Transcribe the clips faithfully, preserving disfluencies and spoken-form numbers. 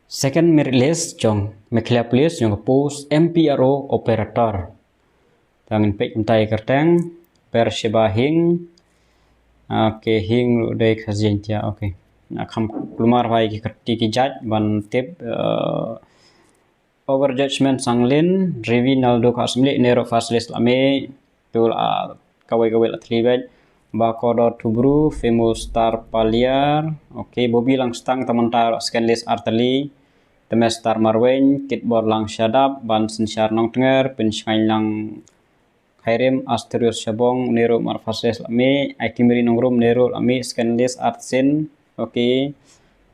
Second merit list jong Meghalaya Police jong ka post M P R O operator. Tang in pek mtai kerteng Bersheba Hing. Okay, Hing ruh dei ka Jaintia. Okay. Na kham kulmar bai ki kerti ki judge ban tip uh, over judgment sanglin Revi Naldo ka Assembly nero first list lame tul a kawai kawai la thli bej. Bakodor Tubru, Famous Star Paliar. Okay, Bobby Langstang tamanta second list artali. Temes Star Marweng, Kitbor Lang Shadap, Ban Sinshar Nongtnger, Pin Shngailang Khairim, Asterios Shabong, Nero Marfases Lame, Aitimiri Nongrum, Nero Lame, second list artsin. Okay.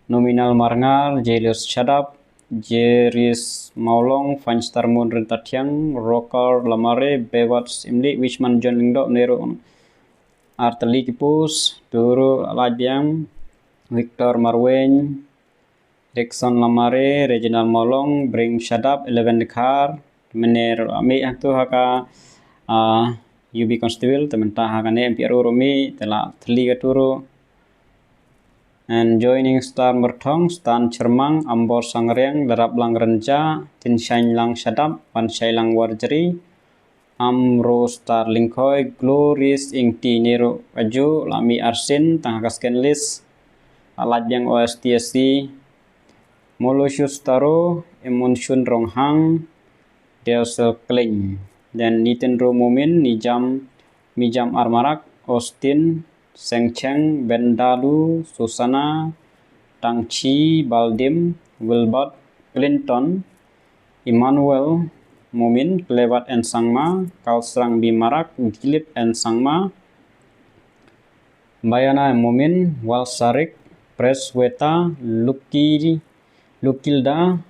Nominal Marngar, Jelius Shadap, Jeris Maulong, Fine Star Moon Rintathiang, Rocker Lamare, Bewat Simli, Wishman John Lingdok, Nero Artali Kipus, Turu Lajbiang, Victor Marweng, Rickson Lamare, Reginald Maulong, Bring Shadap, eleven Dkhar, Mener Ami Hatu Haka, uh, U B Constable, Tementa Hakane, M P R O Rumi, Tela Teli Katuru, and joining Star Merthong, Stan Chermang, Ambor Sangriang, Darap Lang Renja, Tin Shine Lang Shadap, Pan Shai Lang Warjri, Amro Star Lingkhoi, Glories Ingti Nero Aju, Lami Arsin, Tangka Skenlis, Alajang O S T S C, Molosius Taro, Emunshun Ronghang, Delsel Kling, dan Nitendro Momin, Nijam, Mijam Armarak, Austin, Sengcheng, Bendalu, Susana, Tangchi, Baldim, Wilbert, Clinton, Emmanuel, Momin, Klevat and Sangma, Kalsrang Bimarak, Gilip and Sangma, Bayana Momin, Walsarik, Presweta, Luki, Lukilda,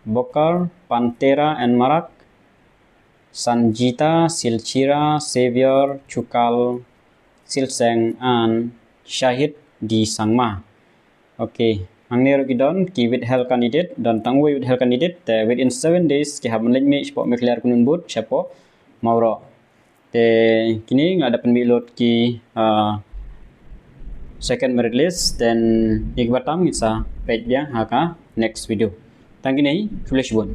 Bokar, Pantera and Marak, Sanjita, Silchira, Savior, Chukal, Silseng and Shahid di Sangma. Okay, hangne ruh ki don ki withheld candidate, don tang wei withheld candidate, te within seven days ki hap mynleit mih shapoh Meghalaya Recruitment Board shapoh Mawroh. Te kine nga da pynmih lut ki uh, second merit list, then ïa ki batam ngin sa peit biang ha ka next video. Tang kine, khublei shibun.